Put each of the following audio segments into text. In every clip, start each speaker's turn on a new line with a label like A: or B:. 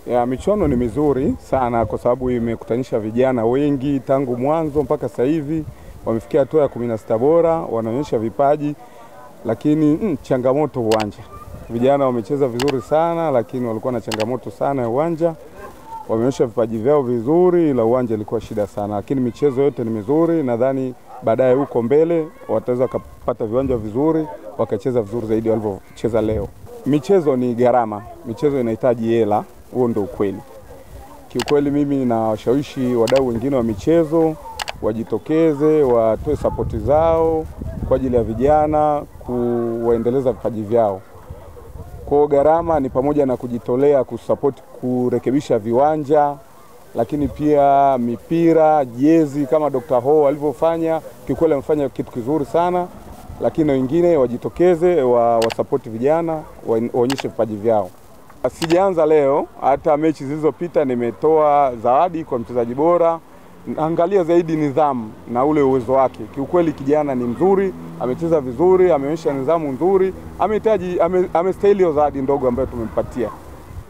A: Ya, michuano ni mizuri sana kwa sababu imekutanisha vijana wengi tangu mwanzo mpaka sasa hivi wamefikia hatua ya 16 bora, wanaonyesha vipaji, lakini changamoto uwanja. Vijana wamecheza vizuri sana, lakini walikuwa na changamoto sana ya uwanja. Wameonyesha vipaji vyao vizuri, ila uwanja ilikuwa shida sana. Lakini michezo yote ni mizuri, nadhani baadaye huko mbele wataweza kupata viwanja vizuri, wakacheza vizuri zaidi walivyocheza leo. Michezo ni gharama, michezo inahitaji hela, huo ndio ukweli. Kiukweli mimi nawashawishi wadau wengine wa michezo wajitokeze, watoe support zao kwa ajili ya vijana kuwaendeleza vipaji vyao. Kwa gharama ni pamoja na kujitolea kusupport kurekebisha viwanja, lakini pia mipira, jezi kama Dr. Ho alivyofanya, kiukweli amefanya kitu kizuri sana, lakini wengine wajitokeze wa support vijana waonyeshe vipaji vyao. Sijaanza leo, hata mechi zilizopita nimetoa zawadi kwa mchezaji bora. Angalia zaidi nidhamu na ule uwezo wake. Kiukweli kijana ni mzuri, amecheza vizuri, ameonyesha nidhamu nzuri, amehitaji amestahili hiyo zawadi ndogo ambayo tumempatia.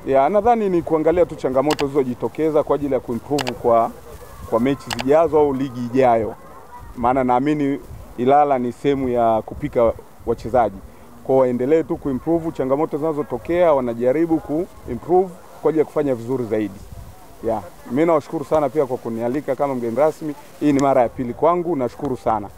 A: Ya, nadhani ni kuangalia tu changamoto zilizojitokeza kwa ajili ya kuimprove kwa mechi zijazo au ligi ijayo. Maana naamini Ilala ni sehemu ya kupika wachezaji. Kwa waendelee tu kuimprove changamoto zinazotokea, wanajaribu kuimprove kwa ajili ya kufanya vizuri zaidi. Ya, mimi nawashukuru sana pia kwa kunialika kama mgeni rasmi. Hii ni mara ya pili kwangu, nashukuru sana.